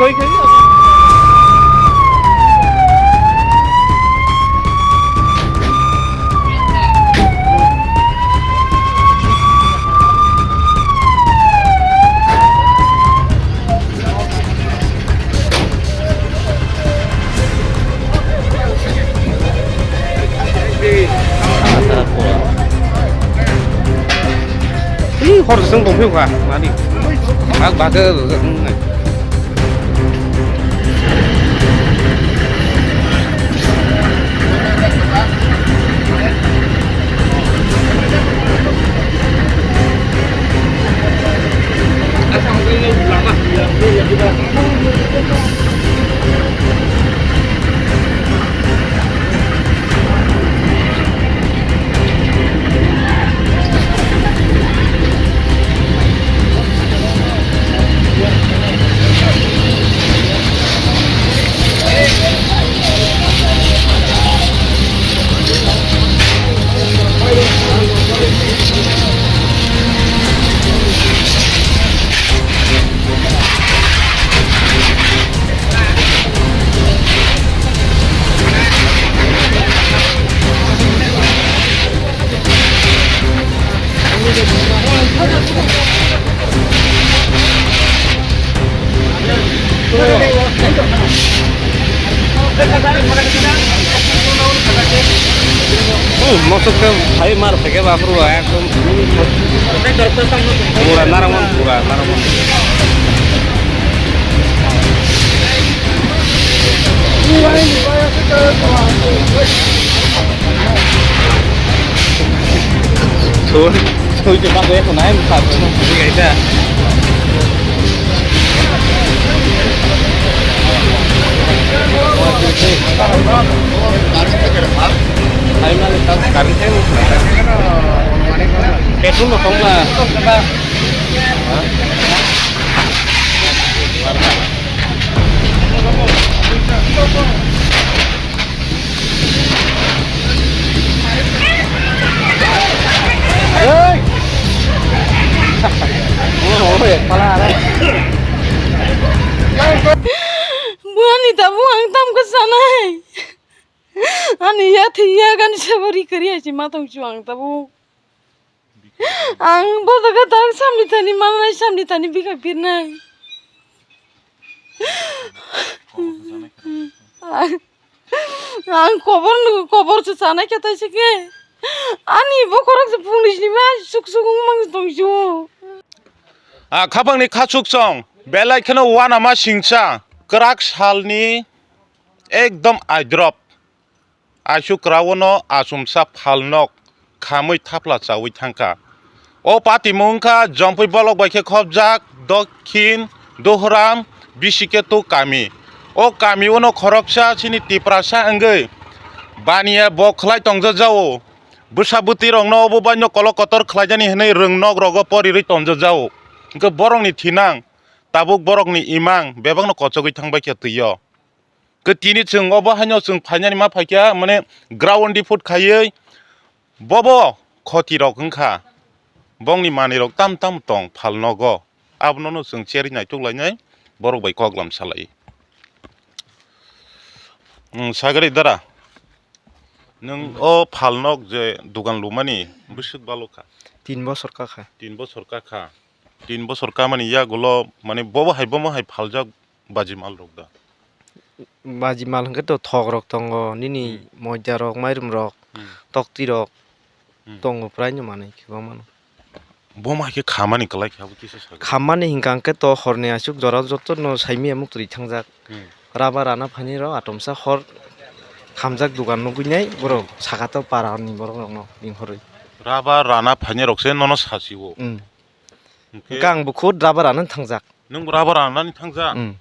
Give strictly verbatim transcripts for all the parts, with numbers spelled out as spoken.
Ih, hor seng tong phiu kha, mani. Bak bak ke. Mosok ke bhai mar phaikhe bapru ekdom. Pura naramon, pura naramon. Thun, thun je bak ya kunai mukha thun. Ini kaisa. Petrol no thongla. Buani tabuk ang tamkhe sanai. Ani ya thwi ya gan se bo ri kwrwi hai se ma tong chu ang tabuk. Ang bodo khe tak samni thani manai samni thani bikha pirnai. Ang, ang kobor nw-, kobor se chanai khe taisa khe. Ani bokhorok se police ni ma suk suk wng mang tong chu. A khapang ni khachuk chong belai kheno uanama singcha kwrak salni ekdom aidrop. Aisuk kwraono achomsa phalnok khamwi thapla chaui thangkha. O patimung wngkha Jompui bolok bai khe khopjak Dokhin Dohoram Bisiketu kami. O kami ono khoroksa chini Tiprasa wngwi baniya bo khlai tongjajao. Bwsa bwtwi rokno obo baino kolok kotor khlaijani hwnwi rwngnok rogo porirwi tongjajao. Hwnkhe borokni thinang tabuk borokni imang bebakno kochogwi thangbai khe twio. Khe tini chwng obo haino chwng phainani ma phaikha, mane ground di phut khaiwi bobo khoti rok wngkha, bongni manwi rok tam tam tong phal nogo, abono no chwng cherwi naituk lainai borok bai koklam salai. Sagari dara, nwng o phal nok je dugan lumani bwswk balo kha? Tin bosor ka kha. Tin bosor ka kha. Tin bosor kamani yagulo mane bobo hai bomo hai phaljak baji mal rok da? Baji mal hwnkhe to thok rok tongo, nini Hmm. moida rok, mairum rok, Hmm. tokti rok Hmm. tongo, praino manwi khe bo mano. Bomo hai khe khamani kwlai khe abo kisa sakhe. Khammani hinkha hwnkhe to horni aswk jora jotono saimaya muktwi thangjak. Hmm. Raba rana phaini rok atomsa hor khamjak dugan nugwi nai borok Hmm. saka to para ni borok rokno linghorwi. Raba rana phaini rok se nono sasi o. Hmm. Hwnkhe Hwnkhe ang bo khud raba rana thangjak. Nwng bo raba ranani thangjak? Hmm.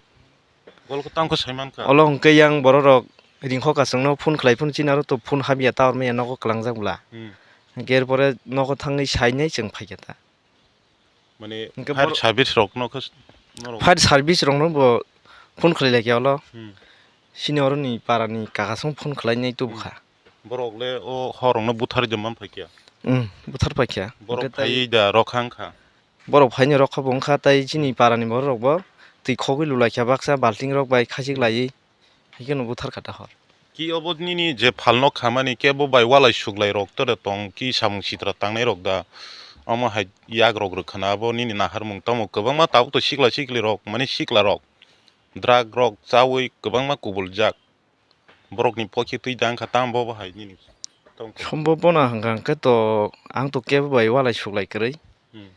Golko tangkho saimankha. Olo hwnkhe yang borok rok ringkho kasungno phone khlai phone chini aro to phone habya tower maya nogo kwlangjak bwla. Hmm. Hwnkhe erpore nogo thangwi sainai chwng phaikha ta. Mane Hwnkhe fire bor- service rokno khe s-, norok Fire service rokno bo phone khlai laikha olo. Hmm. Chini oroni parani kakasong phone khlainai tubukha. Hmm. Borok le o horokno butharwi de man phaikha. Hmm, buthar phaikha. Borok Hwnkhe tai phaiwi da rokha wngkha. Borok phaini rokha bo wngkha, tai chini parani borok rok bo twi khogwi lulaikha baksa balting rok bai khachik laiwi, hai kheno buthar kha ta hor. Ki obo nini je phalno khamani kebo bai walai suklai rok tore tong ki samung sitra tangnai rok da? Omo hai yak rok rwkhana abo nini naharmung tamo kwbangma tabuk to sikla sikli rok mane sikla rok drug rok chawi kwbangma kubuljak. Borokni pokhe twi da wngkha tamo bo hai nini tongkha. Sombo bono hwnka hwnkhe to ang to kebo bai walai suklai kwrwi. Hmm.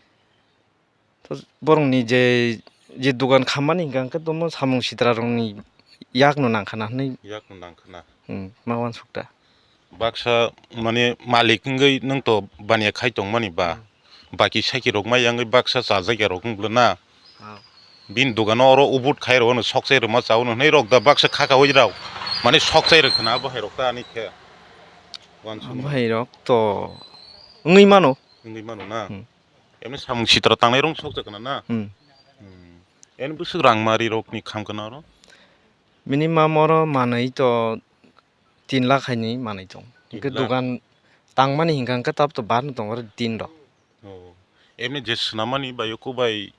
To borokni je, je dogan khammani hwnka hwnkhe to mo samung sitra rokni yakno nangkhana hwnwi. Yakno nangkhana. Hmm, ma uansukta. Baksa mane malik wngwi nwng to baniya khai tongmani ba? Hmm. Baki saki rok mai yangwi baksa chajakya rok wng bwlana. Ah. Bini dogano oro ubut khai rok no sokchai rwma chao no hwnwi rok da baksa khaka wi rok. Mane sokchai rwkhana abo hai rok ta ani khe. Uansukma. Abo hai rok to wngwi mano. Wngwi mano na. Hmm. Emni samung sitra tangnai rok sokchai khna na. Hmm. Hmm. Emni bwswk rang mari rok ni kham khna oro. Minimum oro manwi to tin lakh haini manwi tong. Tin lakh. Hingke dogan tangmani hingka hingke tab to bar no tongo tin rok. Oh. Emni je swnamani bai oko bai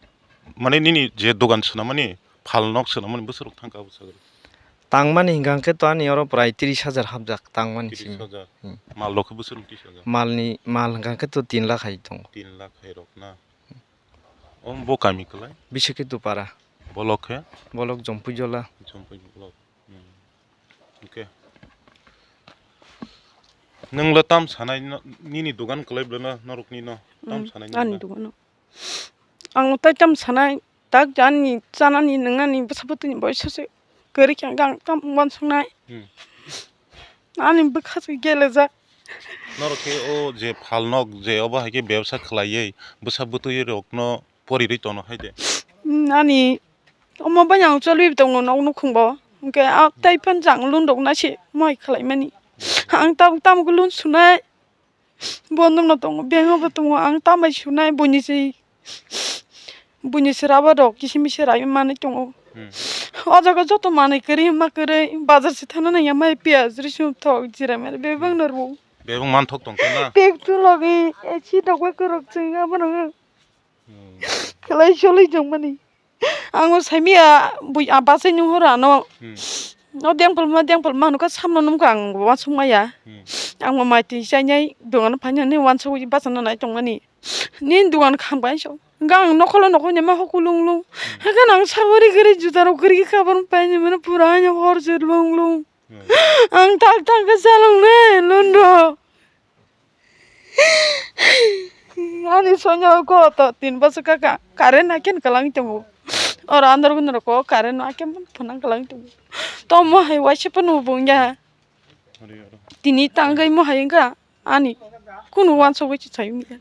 mane nini je dogan swnamani phal nok swnamani bwswk rok thangka abo sagri. Tangmani hingka hingke to ani oro prai tris hajar hapjak tangmani simi. Tris hajar. Hmm. Mal rok bwswk rok tris hajar. Malni mal hingka hingke to tin lakh hai tongo. Tin lakh hai rok na. Om bo kami kwlai? Bisike Dupara. Bolok khe? Bolok Jompuijola. Jompuijola. Hmm. Okay. Nwng le tam sanai no, nini dogan kwlai bwlai no, norok ni no, tam Hmm, sanai ani no. Dogano. Ang tai tam sanai, tak jani, chanani, nwngnani, bwsa bwtwini boisa se kwrwi khe ang tam uansuknai. Hmm. Ani bwkha se gelejak. Norok khe o je phal nok je obo hai khe bebsa khwlaiwi bwsa bwtwi rok no porirwi tono hai de. Hmm, ani omo bai ang cholwi tongo nok nukhung bo. Hwnkhe ah tai phan jang lun rok nai se moi khwlai mani. Ang tam tam khe lun sunai. Bo nwngno tongo, bengno bo tongo, ang tambai sunai buini se, buini se raba rok kisimisa rai manwi tongo. Hmm. O jaga joto manwi kwrwi ma kwrwi, bazar se thana nangya mai piyaj, risum, thok, jira, mere bebak no rwo. Bebak man thok tong khe na? Pek tu logi, A C rok bai kwrwk chwng abono. Hmm. Khlai solai jong mani. Ang o saimia bui a bachai nung horo ano. Hmm. O dengpal ma dengpal ma hwnka samno nungkha ang uansuk maya. Hmm. Ang bo mai twi chainai dogan phainani uansuk bachana nai tongmani. Nini dogan kham kaisa. Hwnka ang nokholo nokhoni ma hoku lung lung. Hmm. Hwnka ang sagori gori juta rok gori kabar paini mano pura ani hor se lung lung. Hmm. Ang tak tak khe chalok nai lundro. Ani sonya ko to tin bosor ka ka current haikhe kwlangwi tongo. Oro andar gwnaro ko current haikhe phunang kwlangwi tongo. Tomo hai waisa phano bo wngya. Tini tangwi mo hai wngkha ani kunu wansugwi se sai wngya.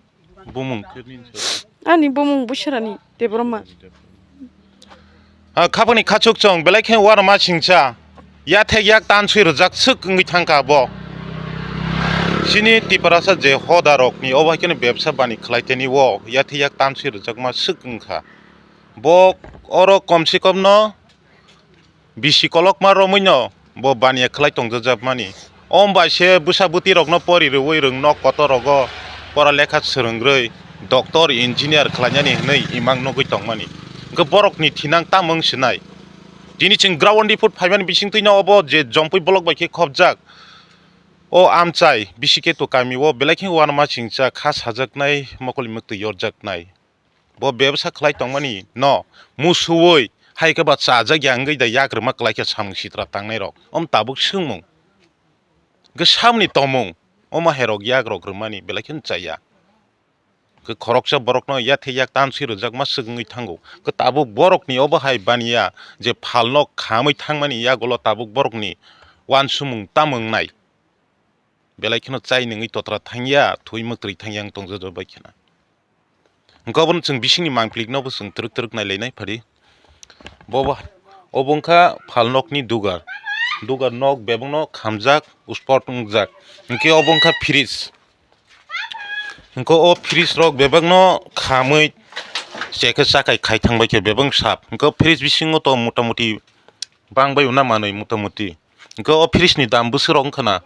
Bumung khe nini sir? Ani bumung Busurani Debbarma. Ah, khapangni khachuk chwng belai khe uanama singcha. Yathek yak tanswi rwjak swk wngwi thangkha bo. Chini Tiprasa je hoda rokni obo hai kheno bebsa bani khlaiteni o yathek yak tanswi rwjakma swk wngkha. Bo oro komsi komno bisi kolokma romwino bo baniya khlai tongjajak mani. Om bai se bwsa bwtwi rokno pori rwui rwng nok kotor rogo pora lekha swrwngwi doctor, engineer khlainani hwnwi imang nugwi tongmani. Hwnkhe borokni thinang tamo wng sinai? Tini chwng ground report phaimani bisingtwino obo je Jompui block bai khe khopjak o amchai B C K to kami o belai khe uanama singcha kha sajaknai mokol mwktwi yorjaknai. Bo bebsa khlai tongmani no musuwi hai khe ba chajak ya wngwi da yak rwma klai khe samung sitra tangnai rok. Om tabuk swngmung. Hwnkhe samni tongmung omo hai rok yak rok rwmani belai kheno chaya. Hwnkhe khoroksa borokno yathek yak tanswi rwjakma swk wngwi thango. Hwnkhe tabuk borokni obo hai baniya je phalno khamwi thangmani yagulo tabuk borokni uansukmung tamo wngnai. Belai kheno chai nungwi totra thangya, thwi mwktwi thangya wng tongjago bai kheno. Hwnkhe obono chwng bisingni mangplikno bo chwng twrwk twrwk nailainai phari. Bobo, obo wngkha phalnokni dugar. Dugar nok bebakno khamjak, uspot wngjak. Hwnkhe obo wngkha fridge. Hwnkhe o fridge rok bebakno khamwi chekhe chakhai khai thangbai khe bebak sap. Hwnkhe o fridge bisingo to motamuti bangbai una manwi motamuti. Hwnkhe o fridge ni dam bwswk rok wngkha na?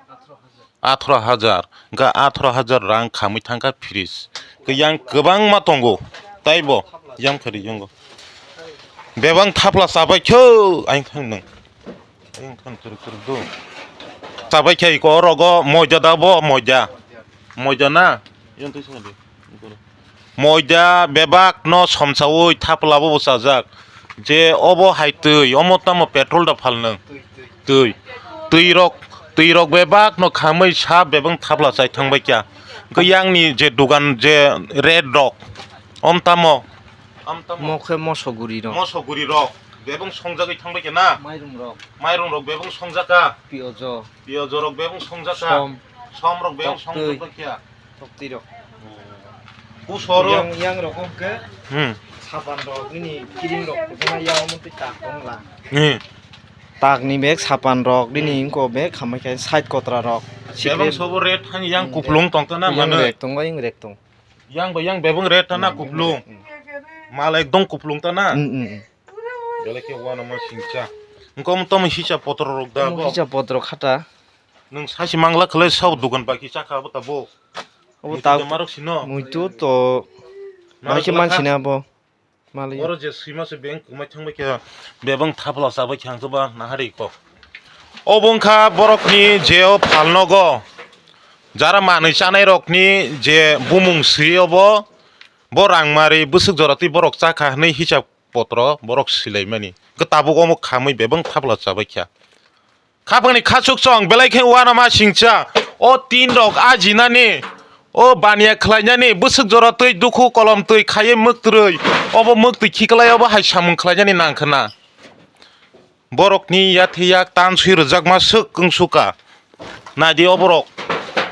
Atharo hajar. Hwnkhe atharo hajar rang khamwi thangkha fridge. Hwnkhe yang kwbangma tongo. Taibo yang khe ri yango. Bebang thapla chabai kho, ayang thang nung. Ayang thang turuk turuk do. Chabai khe iko orogo moida da bo moida. Moida na? Yang twi song di. Moida bebak no somsaui thapla bo chajak. Je obo hai twi, omo tamo petrol da phalnung. Twi. Twi rok, twi rok bebak no khamui sa bebang thapla chai thang bai kya. Khe yang ni je dugan je red rok. Om tamo. Om tamo. Mo khe moso guri rok. Moso guri rok. Bebang songjagwi thang bai kya na? Mairung rok. Mairung rok bebang songjaka. Piojo. Piojo rok bebang songjaka. Som. Som rok bebang songjak bai kya. Toktwi rok. Kusoro. Yang, yang rok hwnkhe Hmm. Sapan rok nini kiring rok khukuma yang omo twi tak tong la. Hmm. Tak ni bag sapan rok nini Hmm. Wngko bag khamai khe side kotra rok. Bebang sobo red hani yang Hmm, kuplung tong ta na yang mano. Rek tong, yang rek tong. Yang ba yang bebang red ta na Hmm, kuplung. Hmm. Mal ekdom kuplung ta na. Hmm, hmm, hmm. Belai khe uanama singcha. Wngko omo tamo hisa potro rok da Omo bo. Hisa potro khata. Nwng saisi mangla khlai sao dugan baki chakha abo tabo. Abo Muitu ta jamarok sino. Muitu to Marok bahai khe khlakha. Mansini abo. Mali. Oro je swima se beng kumai thang bai khe bebang thapla chabai khe ang ba nahari ko. Obo wngkha borokni je o phalnogo jara manwi chanai rokni je bumung swi obo bo rangmari bwswk jora twi borok chakha hwnwi hisab potro borok silaimani. Hwnkhe tabuk omo khamwi bebang thapla chabai kha. Khapangni khachuk chong belai khe uanama singcha. O tin rok ajinani, o baniya khlainani, bwswk jora twi dukhu kolom twi khaiwi mwktwrwi, obo mwktwi khiklai obo hai samung khlainani nangkhwna. Borokni yathi yak tan swi rwjakma swk wngsuka. Naidi oborok.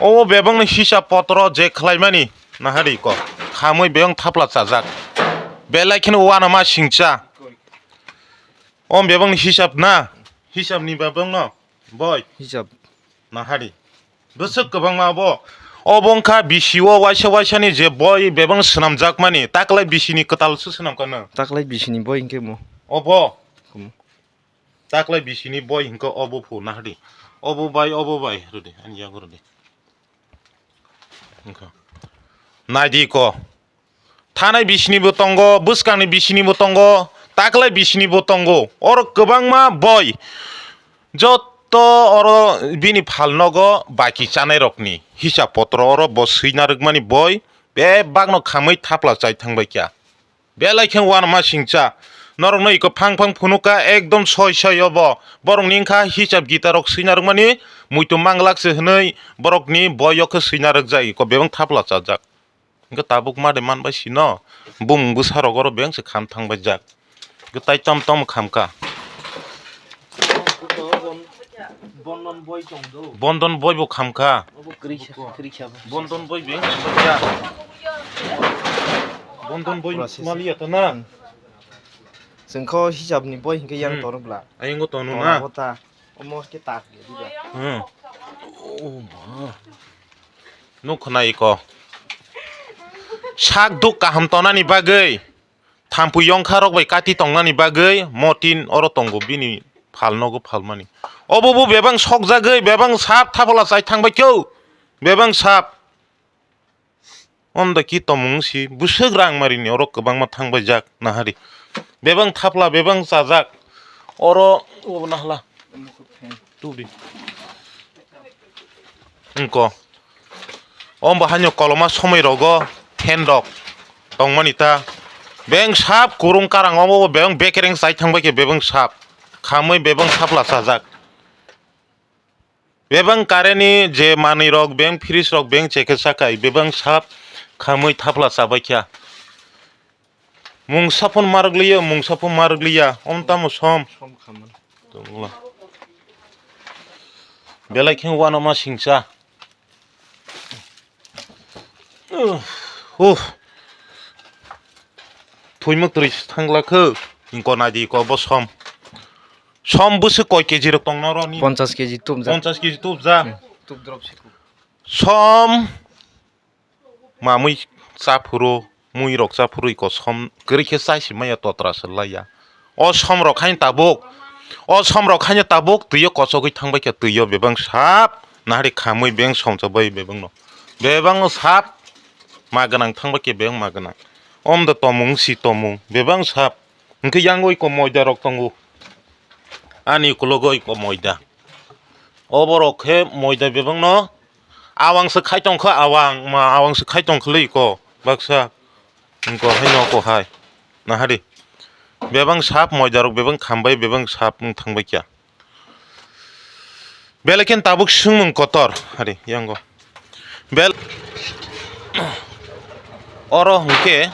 Obo bebangni hisa potro je khlaimani nahari ko. Khamwi bebang thapla chajak. Belai kheno uanama singcha. Om bebangni hisab na? Hisab ni bebang no? Boi. Hisab. Nahari. Bwswk kwbangma bo. Obo wngkha bisi o waisa waisa ni je boi bebang swnamjakmani. Taklai bisi ni kwtal se swnamkha no? Taklai bisi ni boi hinkhe mo. Obo. Hmm. Taklai bisi ni boi hinkhe obo phu nahari. Obo bai, obo bai. Rwdi, ani yago rwdi. Wngkha. Naidi ko. Thanai bisinibo tongo, bwskangni bisinibo tongo, taklai bisinibo tongo. Oro kwbangma boi. Jotto oro bini phalnogo baki chanairokni hisab potro oro bo swina rwkmani boi bebakno khamwi thapla chai thangbaikha. Belai khe uanama singcha. Norokno iko phang phang phunukha ekdom soi soi obo. Borokni wngkha hisab gitarok swina rwkmani muitu manglak se hwnwi borokni boi o khe swina rwkjak iko bebak thapla chajak. Hwnkhe tabuk ma de man bai sino, bumung bwsa rok oro beng se kham thang bai jak. Hwnkhe tai tam tam kham kha. Bondon boi tong do. Bondon boi bo kham kha. Obo kwrwi kha, kwrwi kha bo. Bondon boi beng se bai jak. Bondon boi maliya ta na. Hmm. Chwng kho hisab ni boi hinkhe yang Hmm. Toro bla. Ayang go tono Toro na. Bo ta. Omo khe tak ya diba. Hmm. Oh ma. Nuk khna iko. Sak duk kaham tonani bagwi. Thampui yongkha rok bai kati tongnani bagwi motin oro tongo bini phalnogo phalmani. Obo bo bebang sokjagwi bebang sap thapala chai thangbai kho. Bebang sap. Omda ki tomung si bwswk rang marini oro kwbangma thangbai jak nahari. Bebang thapla bebang chajak. Oro obo nahla. Tubdi. Wngko. Ombo haino koloma somoi rogo fan rok tongmani ta. Beng sap kurung karang omo bebang bekereng chai thangbai khe bebang sap. Khamui bebang thapla chajak. Bebang current ni je manwi rok, beng fridge rok, beng chekhe sakai, bebang sap khamui thapla chabai kha. Mungsa phun marwk liya, mungsa phun marwk liya, om tamo som. Som khaman. Tongla. Belai khe uanama singcha. Uh, uh. Thuimuk twi thangla kho. Ingko naidi ko bo som. Som bwswk koi K G rok tongna ro ni? Ponchas K G tubjak. Ponchas K G tubjak. Hmm, tubdrop siku. Som mamui chaphuru, mui rok chaphuru iko som kwrwi khe chai si maya totra se laiya. O som rok haino tabuk, o som rok haino tabuk twi o kochogwi thangbai khe twi o bebang sap nahari khamui beng somchobwi bebang no. Bebang no sap ma gwnang thangbai khe bebang ma gwnang. Om da tomung si tomung bebang sap. Hwnkhe yang oi ko moida rok tongo. Ani ukulok oi ko moida. O borok khe moida bebak no awang se khai tong kha, awang ma awang se khai tong kha le ko baksa. Hwnkhe hai no ko hai. Nahari. Bebak sap moida rok bebak khambai bebak sap wng thang bai kya. Belai khe tabuk swngmung kotor, hari, yango. Bel-, oro hwnkhe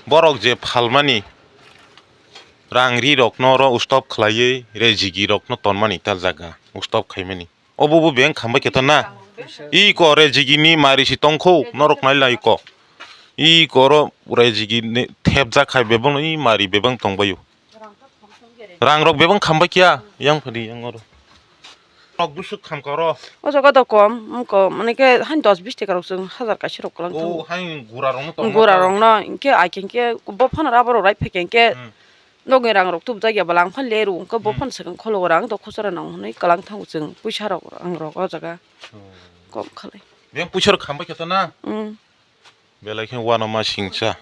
borok je phalmani rang ri rokno oro ustop khlaiwi rejigi rokno tonmani ta jaga ustop khaimani. Obo bo bank khambai khe to na. I ko rejigi ni mari si tongkho norok nai lai ko. I ko oro rejigi ni thepjak khai bebang i mari bebang tongbaio. Rang rok bebang khambai kiya, yang phadi yang oro. Rok busuk kham koro. O jaga do kom, kom, mane ke han dos bis taka rok sung, hazar kaisa rok kolang. O, han gura rok no tong. Gura rok no, inke ai ke inke bo phano rabo rok rai phai ke inke. Hmm. Nogni rang rok tup jak ya balang phan le ru, inke bo Hmm. Phan sakang kholo rang do khosora nang hwnwi kalang thang chwng, puisa rok rang rok o jaga. Hmm. Kom khalai. Beng puisa rok khambai khe to na? Hmm. Belai khe uanama singcha.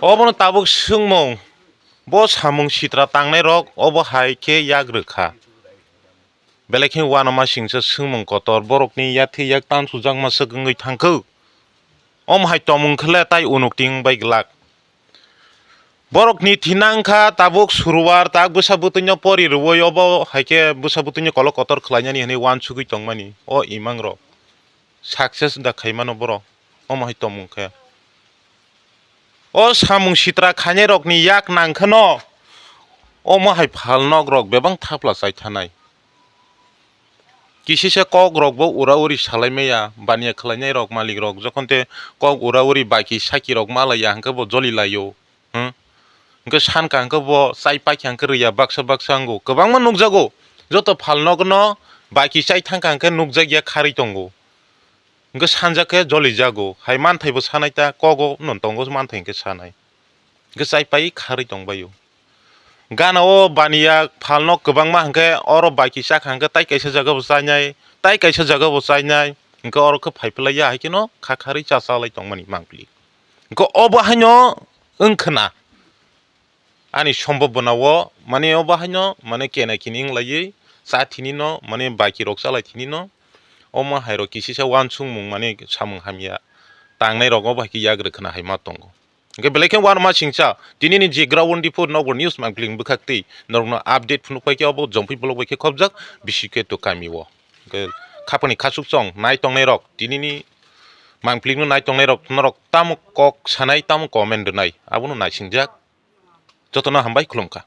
Obono tabuk swngmung, bo samung sitra tangnairok obo hai khe yak rwkha. Belai khe uanama singcha swngmung kotor, borokni yathwi yak tan sujakma swk wngwi thangkhu. Omo hai tongmung khle tai unukti wngbai glak. Borokni thina wngkha tabuk suruar tak bwsa bwtwino pori rwui obo hai khe bwsa bwtwino kolok kotor khlainani hwnwi uansugwi tongmani o imangrok. Success da khaimano borok, omo hai tongmung khe. O samung sitra khainai rokni yak nang kheno, omo hai phalnok rok bebang thapla chai thanai. Kisisa kok rok bo ura uri salai maya, baniya khlainai rok malik rok jokhon te kok ura uri baki saki rok ma laiya hwnkhe bo joli laio. Hmm? Hwnkhe san ka hwnkhe bo chai paikha hwnkhe rwya baksa baksa wngo. Kwbangma nukjago. Joto phalnokno baki chai thangkha hwnkhe nukjakya kharwi tongo. Hwnkhe sanjak khe jolijago. Hai manthai bo sanai ta, kogo no tongo manthai hwnkhe sanai. Hwnkhe chai pai kharwi tongbaio. Gana o baniya phalnok kwbangma hwnkhe oro baki chakha hwnkhe tai kaisa jaga bo chainai, tai kaisa jaga bo chainai. Hwnkhe oro khe phai phlaiya hai kheno kha kharwi cha chalai tongmani mangpili. Hwnkhe obo haino wngkhwna. Ani sombobona o, mane, obo haino, mane, kena kini wng laiwi cha thini no, mane, baki rok cha lai thini no, omo hai rok kisisa uansukmung, mane, samung hamya tangnai rok obo hai khe yak rwkhwna hai ma tongo. Hwnkhe belai khe uanama singcha, tini ni je ground report nokbar news mangpili bwkhak twi norok no update phunuk pai khe obo Jomphui block bai khe khobjak, bisi khe to kami o. Hwnkhe khapani khasuk chong nai tongnai rok, tini ni mangpili no nai tongnai rok, norok tamo kok sanai, tamo comment rwnai, abono naisingjak. Jotono hambai, khulumkha.